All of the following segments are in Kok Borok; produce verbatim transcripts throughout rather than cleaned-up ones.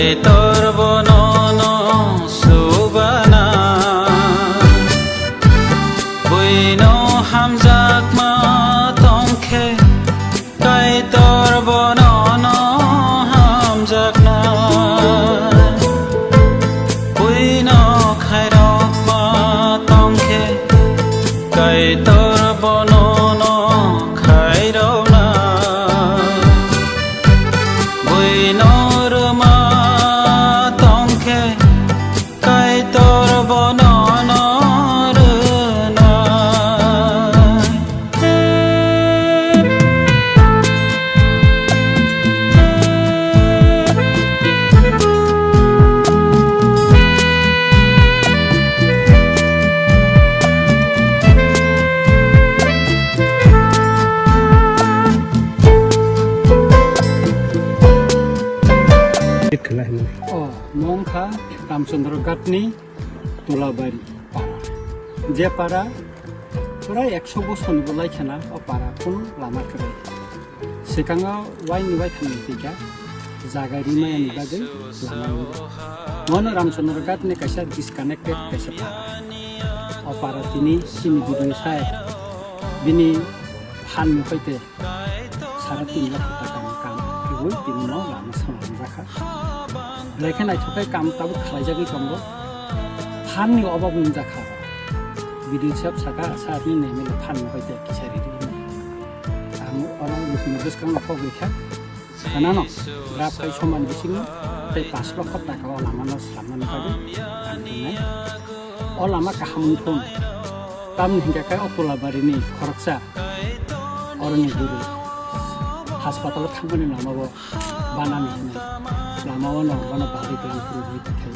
Kaitor bono no subana, buino hamjakma tongkhe, Kaitor bono no hamjakna, buino khairokma tongkhe, Kaitor bono no khairokna. Buino rwma tongkhe, Kaitor bono no rwnai. O, mo wngkha Ramchandra Ghatni Tulabari para. Je para pura ekso bosorni bo lai kheno o para kunu lama kwrwi. Swkango waini waitham ni twi kha jaga rimani bagwi lama wngwi. Mono Ramchandra Ghatni kaisa disconnected kaisa para. O para tini chini video sai bini phan ni hoite sara tin lakh taka ni kam kaiwi tini no lama samung jakha. Belai khe naithok khe kam tabuk khlaijagwi tongo. Phan ni obab wngjakha. Video sab saka sa ni M L A phan ni hoite kisa riri. Ang oro bwswkno bwskango kok rikha. Sanano, bwrap hai somani bisingo tei pash lokho taka o lamano slamnani bagwi ang tongnai. O lama kaham wngthun. Tamni hinkhe khe o Tulabarini khoroksa oroni guru haspatalo thangmani lamao banani hwnwi lamao no bono bagwi tei phuru hwnwi tongthai.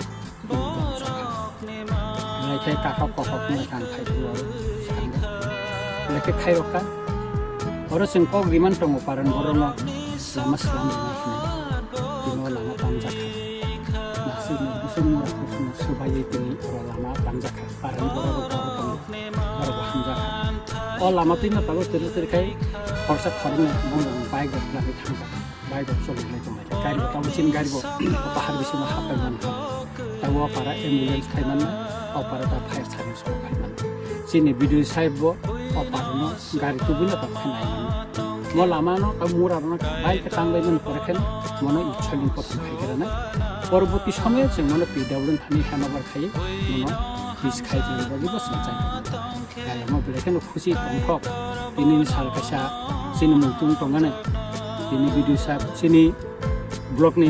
Belai khe kakhok kokhokno kang khai phuru oro swkang. Belai khe khairokha. Oro chwng kok riman tongo paran borokno lama swlam rwna hwnwi. Tini o lama tamjakha. Naswkno busuk mura kusukno swbaiwi tini oro lama tamjakha. Paran borok rok borok tongo. Borok bo hamjakha. O lama twino tabuk twrwk twrwk khai khoroksa khoroknwi bongni bike rok lagwi thangjak. Bike rok choli lai tonglai kha. Gari bo tabuk chini gari bo o pahar bisingo hapai mankha. Tabuk o para ambulance phai mannai, o para ta fire service rok phai mannai. Chini B D O saheb bo o para no gari tubui no tabuk khe nai mannai. Mo lama no tabuk mura rok no bai khe tang bai mani pore khe mono i choli kothom khai khe rwnai. Poroboti somoyo chwng mono P W thani handover khai mono fix khai tongwi bagwi bo chwng chai tongo. Kaya mo belai kheno khusi tongthok. Tini ni sal kaisa chini muitung tongani. Tini B D O saheb, chini block ni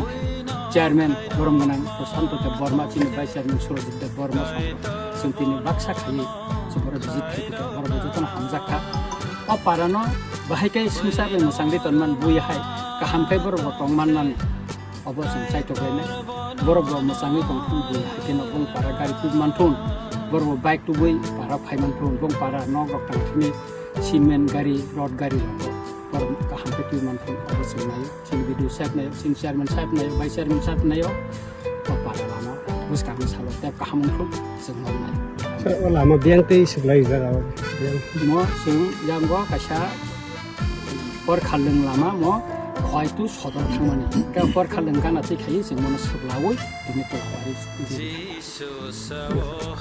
chairman borom gwnang Prashanto Deb Borma, chini vice chairman Surajit Deb Borma song. Chwng tini baksa khaiwi chwng oro visit khai tongkha. Borok bo jotono hamjak kha. O para no bahai khe swngsa bai mwchangwi tonman bui hai kaham khe borok bo tong man mani. Obo chwng chaitok lainai. Borok bo mwchangwi tongthun bui hai kheno bong para gari tubui manthun. Borok bo bike tubui para phai manthun. Bong para nok rok tang thani cement gari, rod gari rok bo borok kaham khe tubui manthun. Obo chwng naio. Chini B D O saheb naio, chini chairman saheb naio, vice chairman saheb naio. O para lama bwskangni salo tei kaham wngthun chwng nai. Sir, o lama biyang tei swk lai jak abo biyang. Mo chwng yango kaisa Porkhalwng lama mo Khowaitu sodor thangmani. Khe Porkhalwng gana twi khai chwng mono swk laui tini Tolabari. Jisu sao